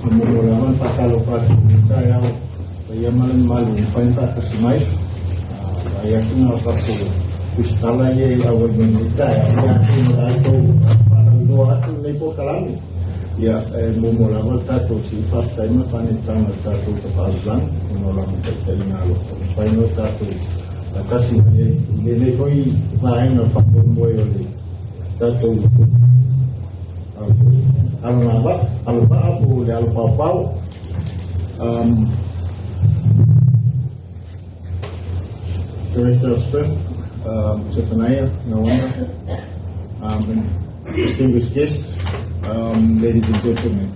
E muamua lava ona faatalofa atu i lenei taeao i le paia ma le mamalu ua mafai ona faatasi mai. A vaai atu na o tatou tusitala ia e auai mai i lenei taeao, ia atonu o le a outou faalauiloa atu lenei polokalame. Ia, e muamua lava le tatou sili faafetai ma le faaneetaga i le tatou Tapaau i le Lagi ona o Lana taitaiga alofa ua mafai ona tatou faatasi mai ai i lenei foi vaega o le faamoemoe o le tatou alovaa po o le alopaopao. Director of SPRIP, Zephaniah Nawana, and distinguished guests, ladies and gentlemen.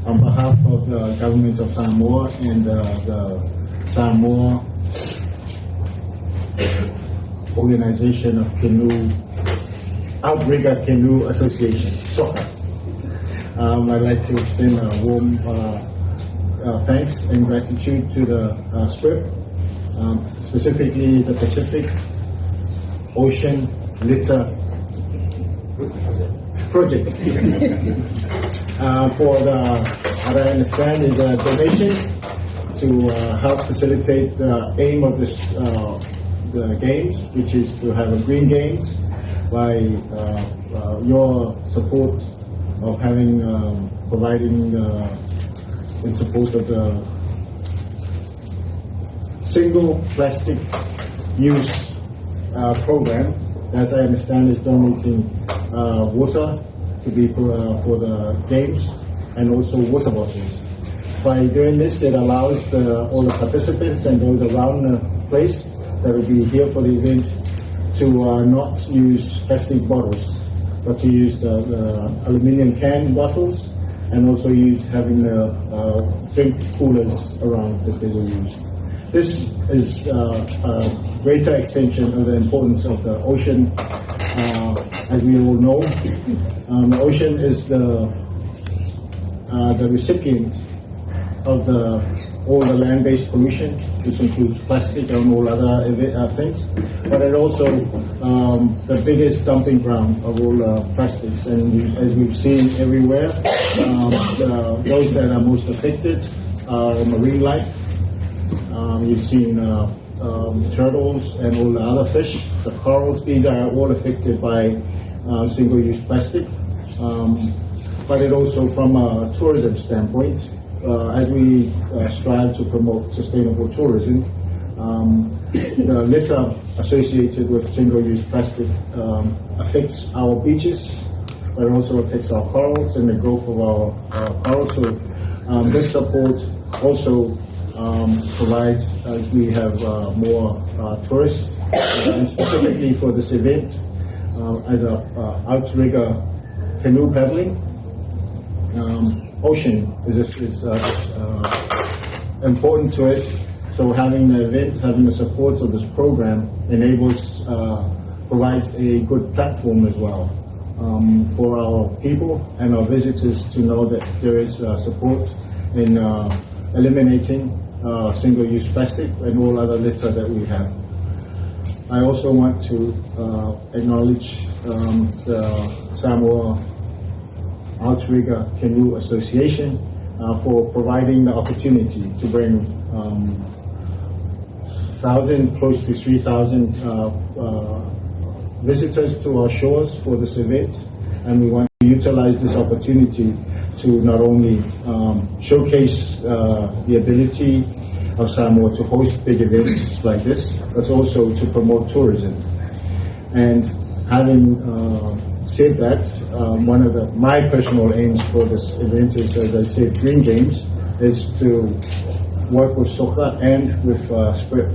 On behalf of the government of Samoa and the Samoa Organization of Canoe, Outrigger Canoe Association, SOCA, I'd like to extend a warm thanks and gratitude to the SPRIP, specifically the Pacific Ocean Litter Project, for the, what I understand is a donation to help facilitate the aim of this the games, which is to have a green games by your support of having providing in support of the single plastic use program that I understand is donating water to be for the games and also water bottles. By doing this, it allows all the participants and those around the place that will be here for the event to not use plastic bottles, but to use the aluminium can bottles and also use having the drink coolers around that they will use. This is a greater extension of the importance of the ocean. As we all know, the ocean is the recipient of the all the land-based pollution, which includes plastic and all other things, but it also the biggest dumping ground of all plastics. And as we've seen everywhere, those that are most affected are marine life. You've seen turtles and all the other fish, the corals. These are all affected by single-use plastic. But it also, from a tourism standpoint, as we strive to promote sustainable tourism, the litter associated with single-use plastic affects our beaches, but it also affects our corals and the growth of our corals. So this support also provides, as we have more tourists, and specifically for this event, as a outrigger canoe paddling, ocean is important to it. So having the event, having the support of this program enables, provides a good platform as well for our people and our visitors to know that there is support in eliminating single-use plastic and all other litter that we have. I also want to acknowledge the Samoa Outrigger Canoe Association for providing the opportunity to bring close to 3,000 visitors to our shores for this event. And we want to utilize this opportunity to not only showcase the ability of Samoa to host big events like this, but also to promote tourism. And having said that, one of my personal aims for this event is, as I said, Green Games, is to work with SOCA and with SPRIP,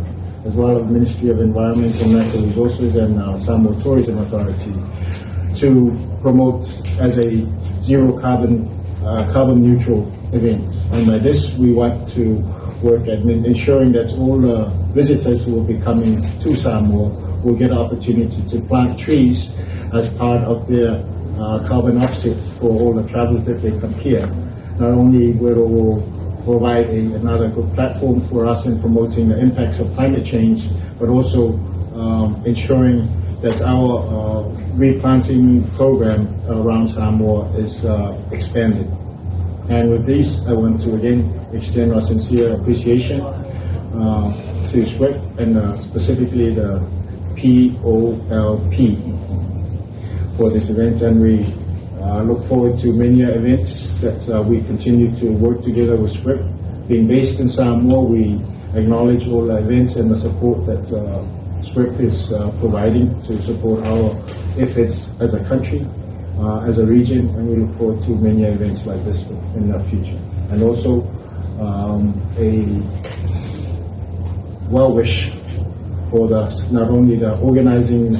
as well as Ministry of Environment and Natural Resources and Samoa Tourism Authority, to promote as a zero carbon, carbon neutral event. And by this, we want to work at ensuring that all the visitors who will be coming to Samoa will get opportunity to plant trees as part of their carbon offset for all the travels that they come here. Not only will it provide another good platform for us in promoting the impacts of climate change, but also ensuring that our replanting program around Samoa is expanded. And with this, I want to again extend our sincere appreciation to SPREP and specifically the POLP for this event. And we look forward to many events that we continue to work together with SPREP. Being based in Samoa, we acknowledge all the events and the support that SPREP is providing to support our efforts as a country, as a region, and we look forward to many events like this in the future. And also a well wish for the not only the organizing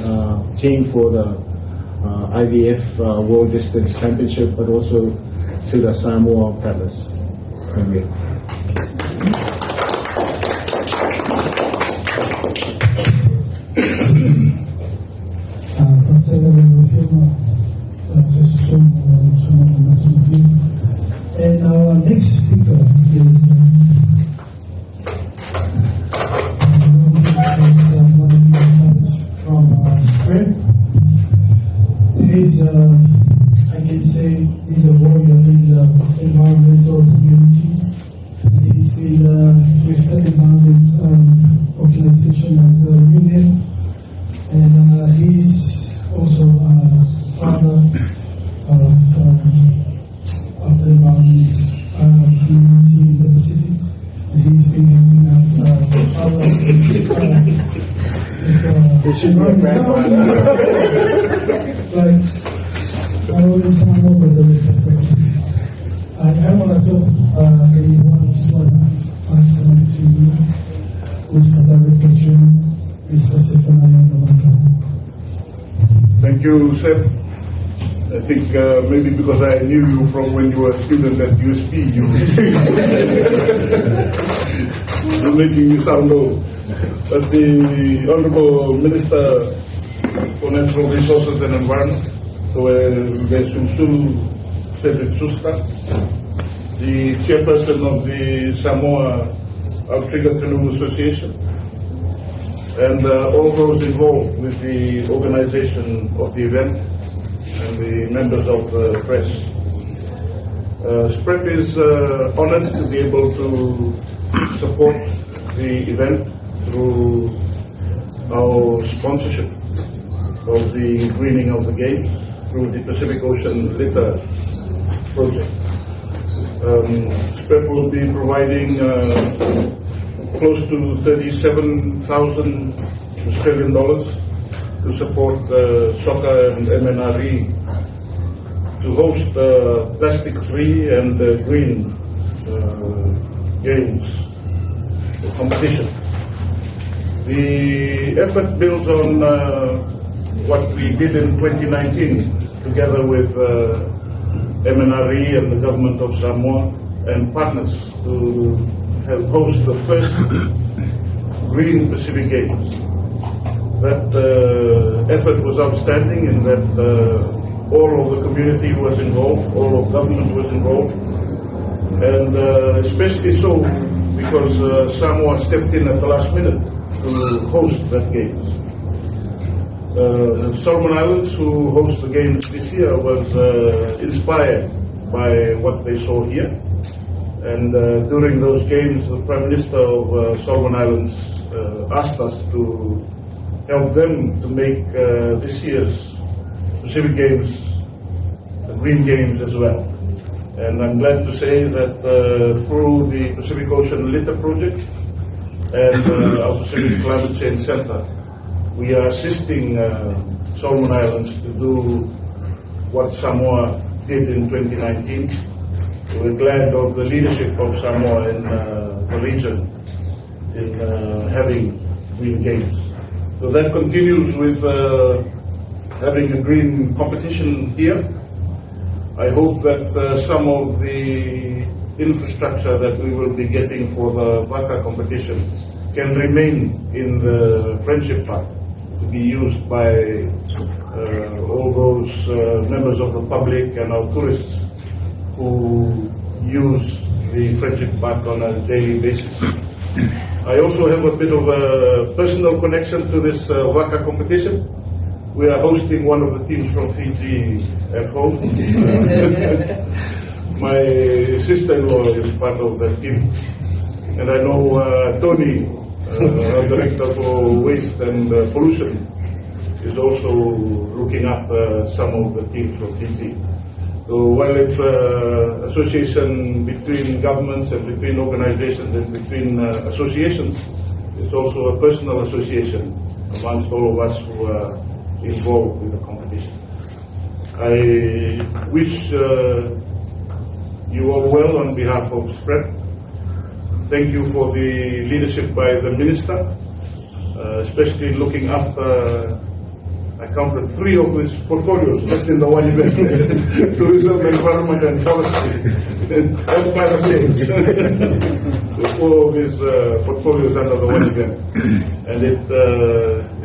team for the IVF World Distance Championship, but also to the Samoa paddlers. Thank you. Faafetai lava i lau Afioga Joseph Solomon. And our next speaker is one of your friends from SPREP. He's, I can say, he's a warrior in the environmental community. He's been with the environment organization at the UNEP, and he's also a father of the environment community in the Pacific. And he's been helping out other He should be a grandfather. Like not only Samoa but the rest of the Pacific. I don't want to talk anymore. I just want to pass the mic to you, Mr. Director General, Mr. Sefanaia Naivalurua. Thank you, Seth. I think maybe because I knew you from when you were a student at USP, you're making me sound old. But the Honorable Minister for Natural Resources and Environment, so Sunsul Cedric Susta, the chairperson of the Samoa Outrigger Canoe Association, and all those involved with the organization of the event and the members of the press. SPREP is honored to be able to support the event through our sponsorship of the greening of the games through the Pacific Ocean Litter Project. SPREP will be providing close to 37,000 Australian dollars to support SOCA and MNRE to host plastic-free and green games competition. The effort builds on what we did in 2019 together with MNRE and the government of Samoa and partners to have host the first Green Pacific Games. That effort was outstanding in that all of the community was involved, all of government was involved, and especially so because Samoa stepped in at the last minute to host that games. Solomon Islands, who host the games this year, was inspired by what they saw here. And during those games, the Prime Minister of Solomon Islands asked us to help them to make this year's Pacific Games the Green Games as well. And I'm glad to say that through the Pacific Ocean Litter Project and our Pacific Climate Change Center, we are assisting Solomon Islands to do what Samoa did in 2019. We're glad of the leadership of Samoa in the region in having green games. So that continues with having a green competition here. I hope that some of the infrastructure that we will be getting for the Vaka competition can remain in the Friendship Park to be used by all those members of the public and our tourists who use the Friendship Park on a daily basis. I also have a bit of a personal connection to this Vaka competition. We are hosting one of the teams from Fiji at home. My sister-in-law is part of that team. And I know Tony, our director for waste and pollution, is also looking after some of the teams from Fiji. So while it's an association between governments and between organizations and between associations, it's also a personal association amongst all of us who are involved with the competition. I wish you all well on behalf of SPREP. Thank you for the leadership by the minister, especially looking after, I counted 3 of these portfolios just in the one event. Tourism, environment and forestry, and climate change. The 4 of his portfolios under the one event. And it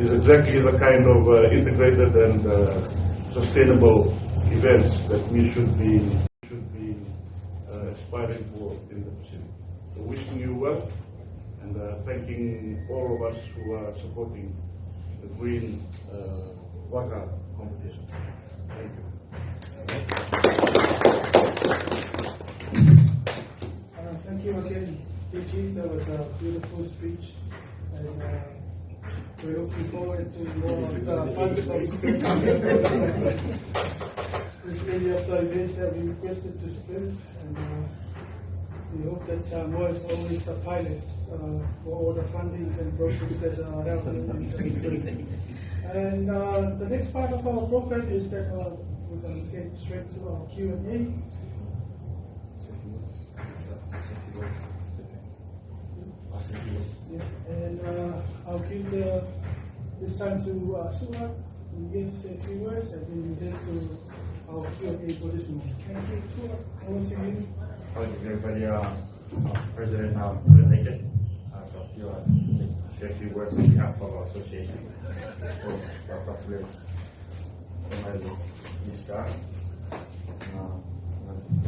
is exactly the kind of integrated and sustainable events that we should be aspiring for in the Pacific. So wishing you well and thanking all of us who are supporting the Green Waka competition. Thank you. Thank you again, DG. That was a beautiful speech. And we're looking forward to more of the funds from SPREP. With many of the events that we requested to SPREP, and we hope that Samoa is always the pilots for all the fundings and projects that are happening in the. And the next part of our program is that we're going to get straight to our Q&A. Yeah, and I'll give this time to Su'a. We get to say a few words, and then we get to our Q&A for this morning. Thank you, Su'a. Over to you. Thank you, everybody. President couldn't make it, so I feel like I say a few words on behalf of our association.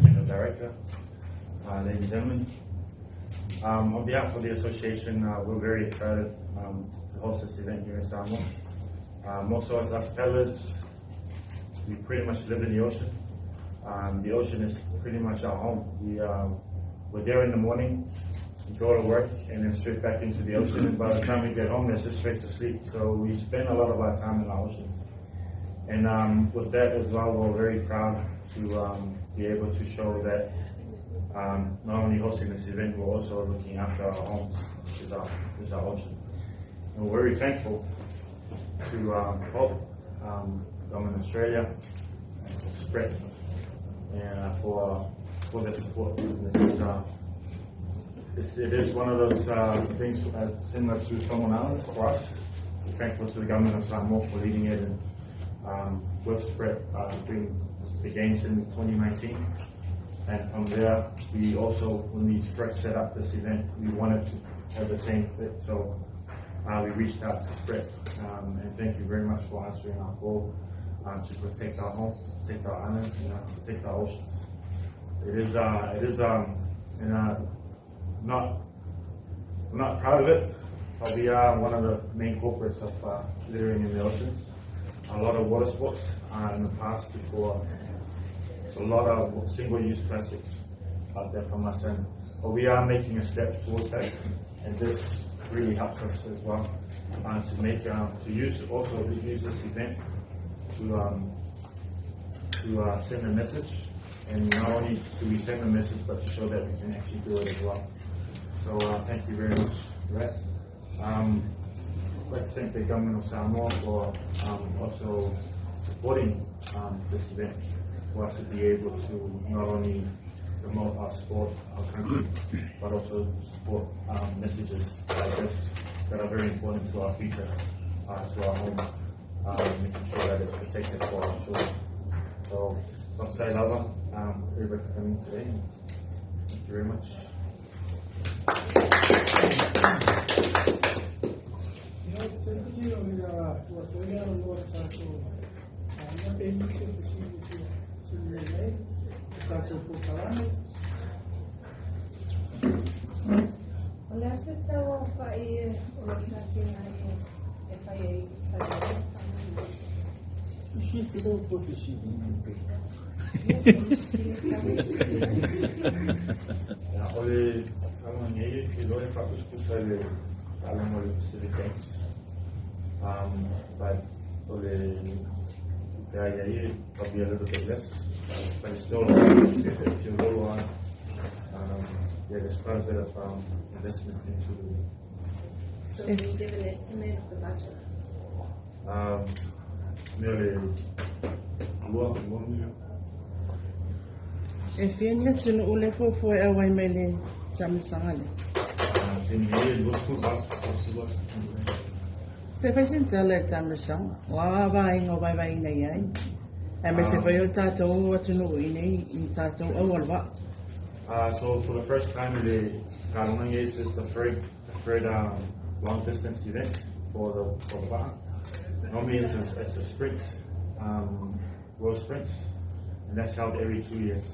General Director, ladies and gentlemen. On behalf of the association, we're very excited to host this event here in Samoa. Most of us paddlers, we pretty much live in the ocean. The ocean is pretty much our home. We're there in the morning, we go to work, and then straight back into the ocean. And by the time we get home, it's just straight to sleep. So we spend a lot of our time in our oceans. And with that as well, we're very proud to be able to show that not only hosting this event, we're also looking after our homes, which is our ocean. And we're very thankful to Bob, Government of Australia, and SPREP, and for their support. This is, it is one of those things similar to Solomon Islands for us. We're thankful to the government of Samoa for leading it, and with SPREP doing the games in 2019. And from there, we also, when we first set up this event, we wanted to have the same thing. So we reached out to SPREP, and thank you very much for answering our call to protect our home, protect our islands, and protect our oceans. It is and not, we're not proud of it, but we are one of the main culprits of littering in the oceans. A lot of water sports in the past before. There's a lot of single-use plastics out there from us, and but we are making a step towards that, and this really helps us as well to make, to use also to use this event to send a message, and not only do we send a message, but to show that we can actually do it as well. So thank you very much for that. I'd like to thank the government of Samoa for also supporting this event, for us to be able to not only promote our sport, our country, but also support messages like this that are very important to our future, to our home, making sure that it's protected for our children. So, Dr. Lava, everybody for coming today. Thank you very much. Ia, o le taaloga nei, e iloa e faatusatusa i le taaloga o le Pacific Games. But o le the idea probably a little bit less, but it's still a little on. Yeah, there's quite a bit of investment into the. So can you give an estimate of the budget? Nearly 2 million. E fia ni atunuu le fuafua e auai mai le taamilosaga le? 28. Se fai se tala i le taamilosaga, o a vaega o vaevaeina i ai? Aemaise foi o tatou atunuu i nei i tatou auala vaa. So for the first time, the Taaloga is the third long distance event for the Va'a. Normally it's a sprint, world sprints, and that's held every 2 years.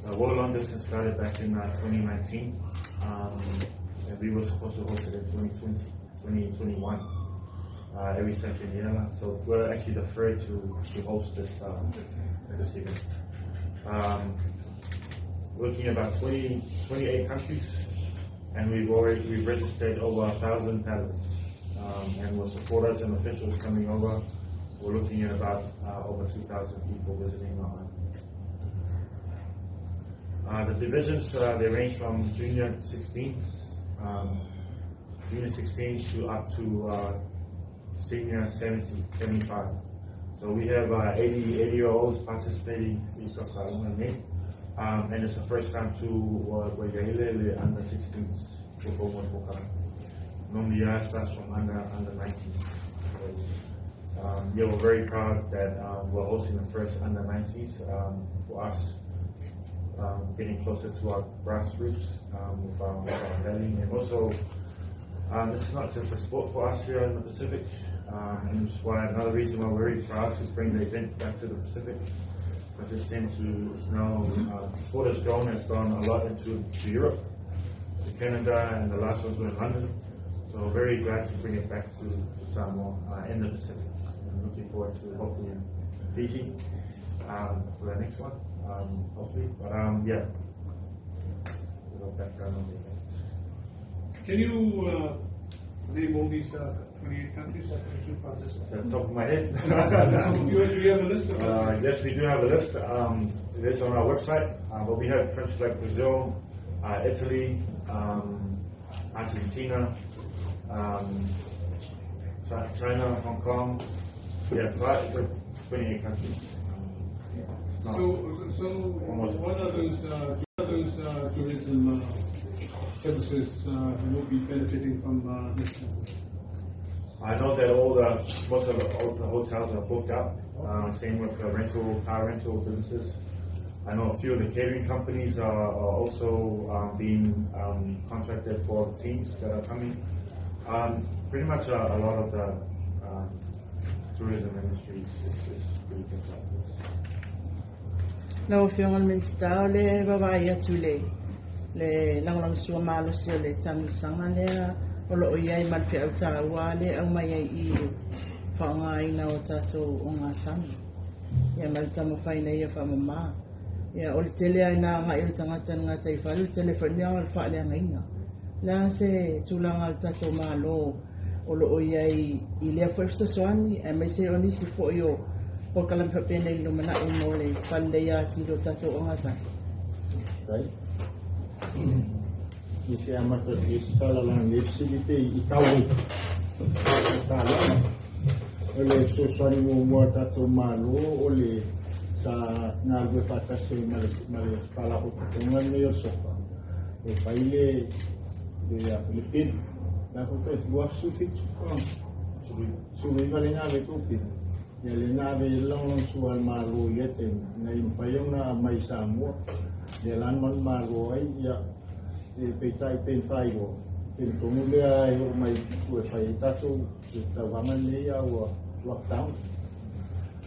The world long distance started back in 2019, and we were supposed to host it in 2020, 2021, every second year. So we're actually the third to host this event. Looking at about 20, 28 countries, and we've registered over 1,000 paddlers. And with supporters and officials coming over, we're looking at about over 2,000 people visiting our island. The divisions, they range from junior 16s to up to senior 70, 75. So we have 80-year-olds participating in Kakalunga. And it's the first time to where le under 16s for Poka. Normally it starts from under 19. So, yeah, we're very proud that we're hosting the first under 19s for us. Getting closer to our grassroots with our rallying, and also it's not just a sport for us here in the Pacific, and it's why another reason why we're very proud to bring the event back to the Pacific, because it's now the sport has grown, it's gone a lot into to Europe, to Canada, and the last ones were in London. So very glad to bring it back to Samoa in the Pacific. I'm looking forward to hopefully in Fiji for the next one, hopefully. But yeah, a little background on the event. Can you name all these 28 countries that you participate? At the top of my head. Do you have a list of Yes, we do have a list. It is on our website. But we have countries like Brazil, Italy, Argentina, China, Hong Kong. Yeah, quite 28 countries. Yeah, it's not- So Almost. what are those tourism services will be benefiting from this? I know that all the most of the, all the hotels are booked up. Same with the rental car rental businesses. I know a few of the catering companies are also being contracted for teams that are coming. Pretty much a lot of the tourism industry is pretty good like this. Lau Afioga i le Minisita, o le vaavaai atu le le lagolagosua malosi o le taamilosaga lea o loo i ai ma le feau taua le aumai ai i le faaaogaina o tatou ogasami ia ma le taumafaina ia faamamā. Ia o le tele ai na agai o le tagata le gataifale, o le tele foi o le faaleagaina le a se tulaga le tatou Malo o loo i ai i lea foi fesoasoani aemaise o nisi foi o polokalame faapenei i lumanai mo le faleleia atili o tatou ogasami. Right? I se amata i se tala lana le fesili pe i tau i taaloga. O le fesoasoani muamua a tatou Malo o le sa galulue faatasi ma le faalapotopotoga lenei o le SOFA e fai le bid la ko te 2017 19 le na ave tou bid ia le na ave lagolagosua al Malo i le taimi ina ia mafai ona aumai i Samoa lea la na manumalo ai ia e peitai pe na faailoa pe na tonu lea e oo mai ua fai ai tatou tauvaga lenei a ua lockdown.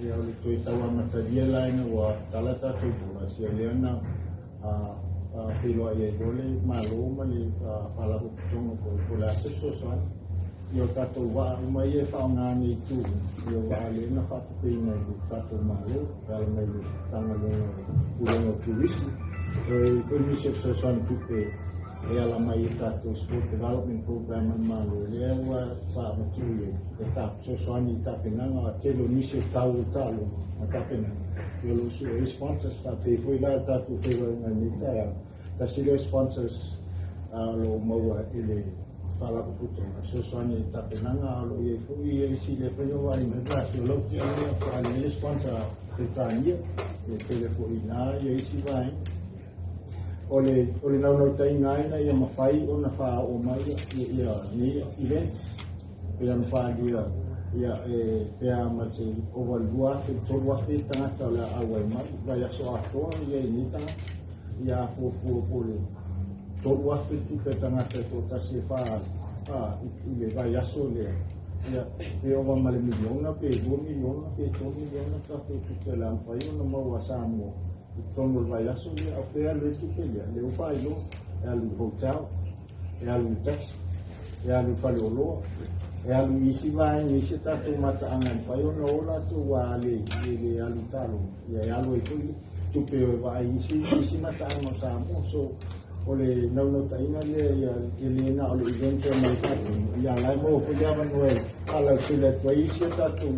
Ia o le toe tauamatalia la ina ua tala tatou bola sia lea na feiloai ai loa le Malo ma le faalapotopotoga po le a se fesoasoani. Ia o tatou vaa uma ia e faaaoga nei i tu, ia o vaa lea na faatupeina e le tatou Malo e ala mai le Matagaluega o Pulega o Turisi. E i ai foi nisi o fesoasoani tupe e ala mai i tatou Sport Development Program a le Malo lea ua faamatuu i ai e fesoasoani i tapenaga a tele o nisi o tau o taaloga ma tapenaga. Ia o lo o sue ai sponsors faapei foi la le tatou feiloaiga i lenei taeao. Tasi lea sponsors o lo o maua i le Faalapotopotoga fesoasoani i tapenaga, a o lo o i ai foi isi lea foi na vaai mai le o lau tea lea faaali le sponsor a Peretania e tele foi i ina ia isi vaega. O le naunautaiga ai ina ia mafai ona faaoo mai ia nei events pe ona faaalia ia e pe a ma se ova 2,000 3,000 tagata o le a auai mai vaiaso atoa ia i nei tagata ia a fuafua po o le 3,000 tupe tagata e toatasi e faaalu i le vaiaso lea ia pe ova ma le miliona pe 2 miliona pe 3 miliona tatou tupe o le a mafai ona maua a Samoa i totonu o le vaiaso lea. O fea alu ai tupe lea? Lea ua faailoa e alu i hotel, e alu i taxi, e alu i faleoloa, e alu i isi vaega, i isi tatou mataaga e mafai ona o latou a le i le alu i taaloga, ia e alu ai foi tupe e vaai i isi mataaga o Samoa. So o le naunautaiga lea ia e le na o le event e mai faatino, ia la e maua foi le avanoa e faalautele atu ai isi o tatou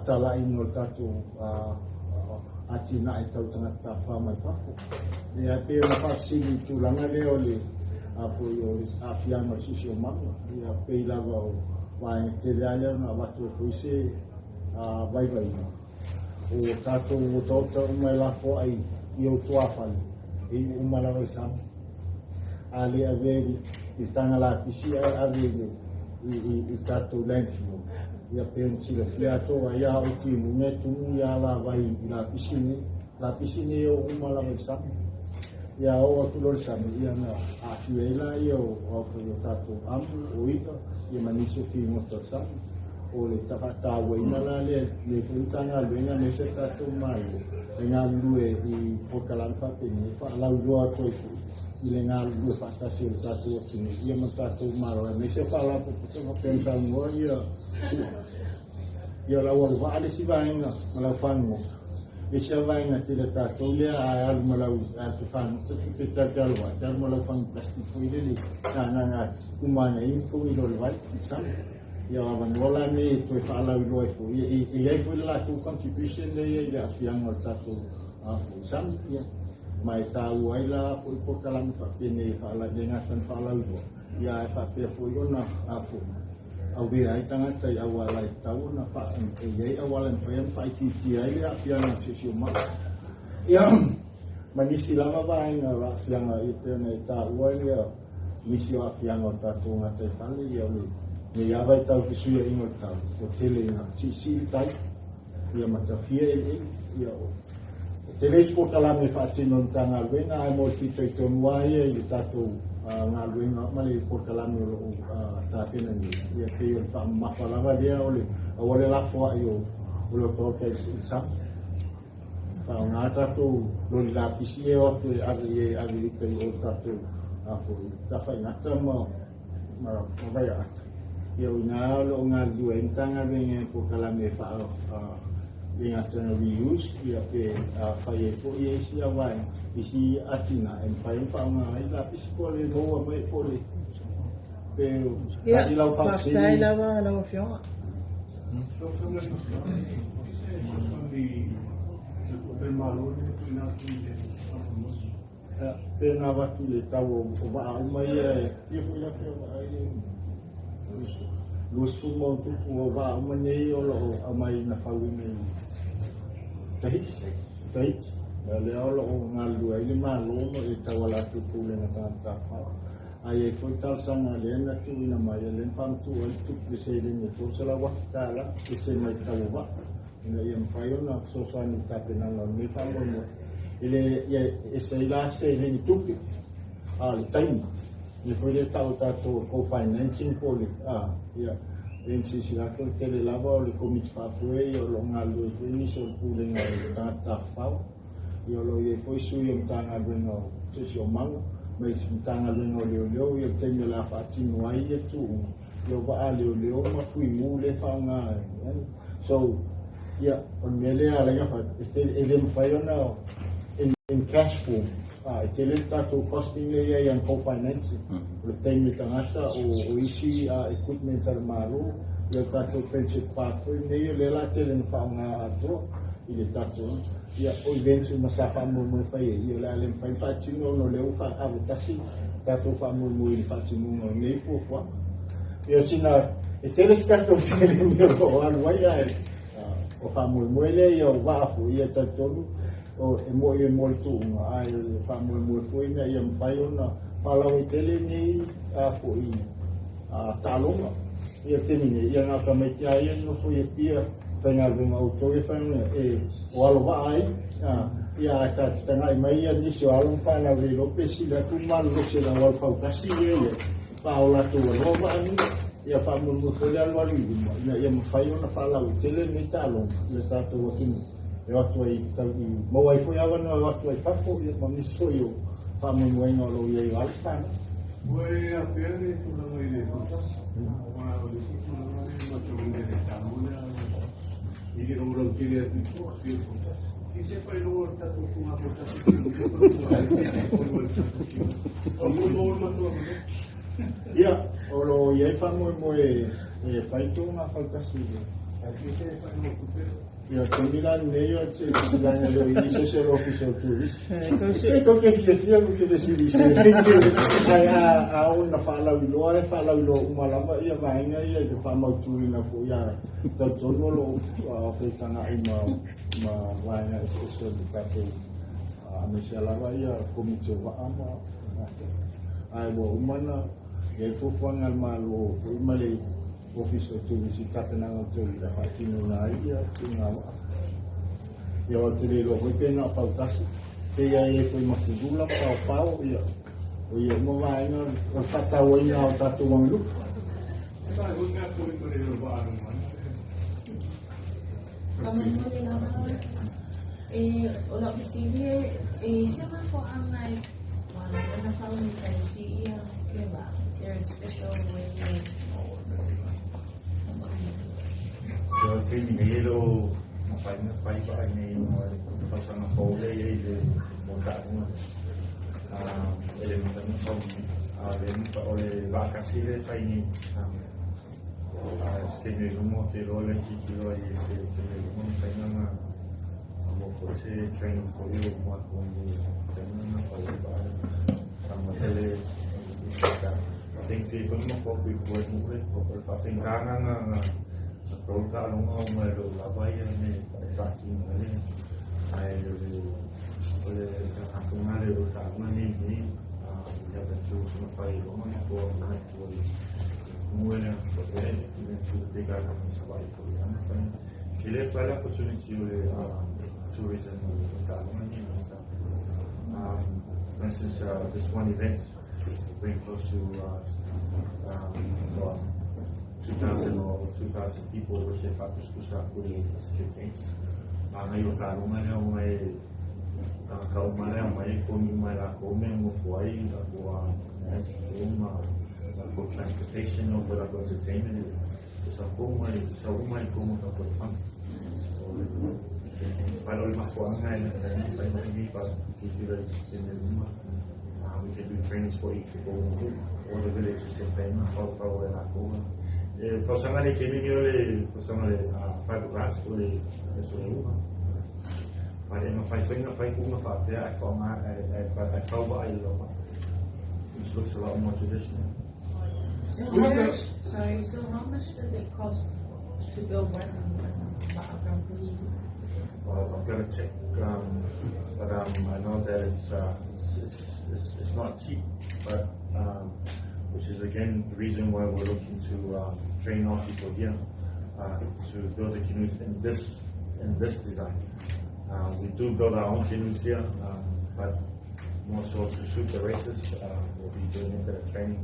talaiga o le tatou atinae tau tagata tafafao mai fafo. Ia e pei ona faafesili i tulaga lea o le foi o le aafiaga o le siosiomaga, ia pei lava o vaega tele lava lea na avatu ai foi se vaivaiga. O tatou otaota uma e lafoai i ou tuafale, e iu uma lava i sami. A le avea i le taga lapisi ae ave i tatou landfill. Ia pei ona silafia atoa ai a o timuga e tumu ia alavai i lapisi nei. Lapisi nei e oo uma lava i le sami. Ia oo atu loa i le sami, ia na aafia ai laia o foi o tatou amu, o i'a, ia ma nisi o figota o le sami. O le faatauaina la lea le foi Matagaluega aemaise o tatou Malo e galulue i polokalame faapenei e faalauiloa atu ai foi i le galulue faatasi o le tatou atunuu ia ma tatou Malo aemaise o faalapotopotoga pei ona saunoa ia Sua. Ia o le aualuva'a le isi vaega ma lau fagogota. Le isi vaega tele a tatou lea a alu ma lau te fagogota pe ta te alu va'a, te alu ma lau fagu plastic foi lele na agaga uma ana ai ma i lo le vai i sami. Ia o avanoa la nei e toe faalauiloa ai foi, e i ai foi le latou contribution lea i le aafiaga o le tatou foi sami, ia ma e taua ai la foi polokalame faapenei e le gata na faalauiloa, ia ae faapea foi ona foi avea ai tagata i auala e tatau ona e i ai auala e mafai ona faaitiitia ai le aafiaga o le siosiomaga. Ia ma nisi lava vaega o aafiaga e pei ona e taua ia nisi o aafiaga o le tatou gataifale, ia o lenei lava e tau fesuiaiga o le tau, ua tele ina siisii le tai, ia ma tafia eleele, ia o e tele isi polokalame e faatino e le Matagaluega, ae mo le fitoitonu lava ia i le tatou galuega ma le polokalame o lo o tapena nei, ia pei o le faamamafa lava lea o le aua le lafoai o le otaota i le sami. Faaaoga tatou loli lapisi e o atu e ave i ai ave i uta i o tatou foi tafaigata ma vaiaata. Ia o ina o lo o galulue ai Matagaluega i polokalame e faa le gata na reuse ia pe fai ai foi e isi vaega isi atinae e mafai ona faaaoga ai lapisi po o le maua mai po o le pe Ia, tali lau faafesili. faafetai lava lau Afioga. So, Pe na avatu i le tau o vaa uma ia e fia foi la fia vaa ia 20 ma tupu o vaa uma nei o lo o aumai na fauina i Tahiti. Tahiti. Ia lea o lo o galulue ai le Malo ma e tauala atu i pulega tagata tafafao. A i ai foi talosaga lea na tuuina mai, ia lea na faamatuu ai le tupe le seleni e $300,000 e se mai tau o vaa ina ia mafai ona fesoasoani i tapenaga o lenei faamoemoe. E le ia ese ai la seleni tupe, a o le taimi le foi lea tau tatou co-financing po o le ia e silasila atu le tele lava o le komiti faafoe ia o lo o galulue foi nisi o le pulega o tagata tafafao, ia o lo o i ai foi sui o Matagaluega o Siosiomaga. Mai se Matagaluega o Leoleo, ia le taimi o le a faatino ai ia tuuga, ia o vaa a leoleo ma fuimu lea e faaaoga ai. So, ia, o le mea lea e ala ai ona fai atu, e le mafai ona in cash form, e tele le tatou costing lea e i ai on co-financing, o le taimi o tagata, o isi equipment a le Malo, ia o le tatou Friendship Park foi lenei, o lea o le a tele ina faaaoga atoa i le tatou. Ia, o events uma sa faamoemoe e fai ai, ia o le a le mafai ona faatino ona o lea ua ave tasi tatou faamoemoe i le faatinoga o nei fuafuaga. Ia, sina, e tele se tatou seleni o lo o alu ai, ae o faamoemoe lea ia o vaa foi, ia talitonu o, e mo'i e mo le tuuga, ae o le faamoemoe foi ina ia mafai ona faalauaitele nei foi taaloga. Ia taimi nei, ia na o tamaiti lava ia e nofo i Apia, faigaluega outou ia faigaluega e o alo vaa ai, ia ae ta tagai mai ia nisi o alo ma fanau le iloa pe sili atu le malolosi o le auala fautasi lea e i ai, pa o latou aloa vaa nei. Ia faamoemoe foi le alualu i luma ina ia mafai ona faalauaitele lenei taaloga i le tatou atunuu e o atu ai i maua ai foi avanoa e o atu ai i fafo, ia ma nisi foi o faamoemoega o lo o i ai o alo ma fanau. Ua e afea le tulaga i le fautasi, aua o le isi tulaga lea e matauina i le taua lea, e le o lautele atu i tua pei o le fautasi. I se faailoga o le tatou foga fautasi, o mo le matou avanoa. Ia, o lo o i ai faamoemoe e fai tuuga fautasi. Ia, taimi la lenei o se tulaga e le o i ai se isi o le Ofisa o Turisi. E tou te fiafia ou te fesili i se ae a oo ina faalauiloa, e faalauiloa uma lava ia vaega ia i le faamautuina foi, a talitonu o lo o feitagai ma vaega eseese o le tatou, aemaise lava ia Komiti o Vaa ma ae ua uma ona i ai fuafuaga a le Malo foi ma le Ofisa o Turisi i tapenaga o tauila faatinoina ai ia tuuga vaa. Ia, ou te le iloa foi pe na o fautasi, pe i ai foi ma fulula ma paopao, ia, o ia uma vaega o le faatauaina o tatou aganuu. Faamolemole lava, e o lau fesili e i se mafuaaga e ona fau i Tahiti ia le vaa? Is there a special way of Ia, taimi nei e le o mafai ona fai vaa i nei ona o le tausaga fou lea e i ai le mo taaloga e le mafai ona fau nei. A o le vaa tasi lea e fai nei. Se taimi i luma ou te iloa le tilotilo ai i se taimi i luma mafai ona maua foi se training foi o uma atu ai e mafai ona fau ai vaa lea. Ele faigofie foi ona matou o atu i tua i nuu le o le faafaigata na tolu taaloga ona e le o lava ia mea e faatino ai le ae o le afoga le o taaloga nei nei we have until sona fai loa matou o atu i tua i mua lea e to the big island in Savaii foi ana fai ke le fai le opportunity o le tourism o taaloga nei and stuff. For instance, this one event will bring close to well, 2,000 or 2,000 people, which e faatusatusa atu i le Pacific Games. Nai o taaloga lea ona e tagata uma lea mai e komi uma e latou mea e nofo ai latou room ma latou transportation o foi latou entertainment e sau uma i totonu o tatou fana. Pai o le mafuaaga e fai mai nei pa tilotilo i se taimi i luma. We can do trainings for each people, all the villages e fai ona faufau e latou. E fausaga le taimi nei o le fausaga le fiberglass o le soleuma. Pai e mafai foi ona fai tuuga faapea ae faaaoga ae fau vaa i lalo, which looks a lot more traditional. So how much, sorry, so how much does it cost to build one va'a from Tahiti? Well, I've got to check, but I know that it's not cheap, but which is again the reason why we're looking to train our people here to build the canoes in this design. We do build our own canoes here, but more so to suit the races, we'll be doing a bit of training.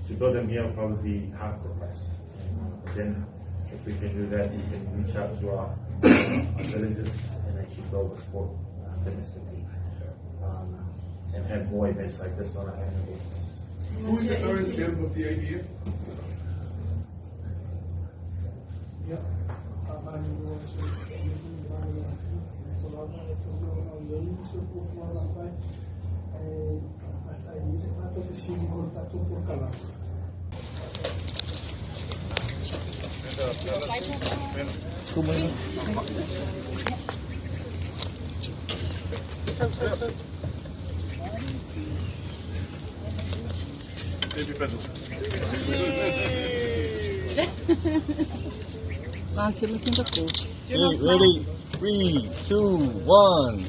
To build them here will probably be half the price. And again, if we can do that, we can reach out to our villages and actually grow the sport domestically. and have more events like this on an annual basis. Who is the current chairman of the IDF? Ia, faamalulu atu i lenei vaega ua lava e tatau ona i ai se fuafuaga fai e faataatia ai le tatou fesili mo le tatou polokalame. Okay, ready? 3, 2, 1.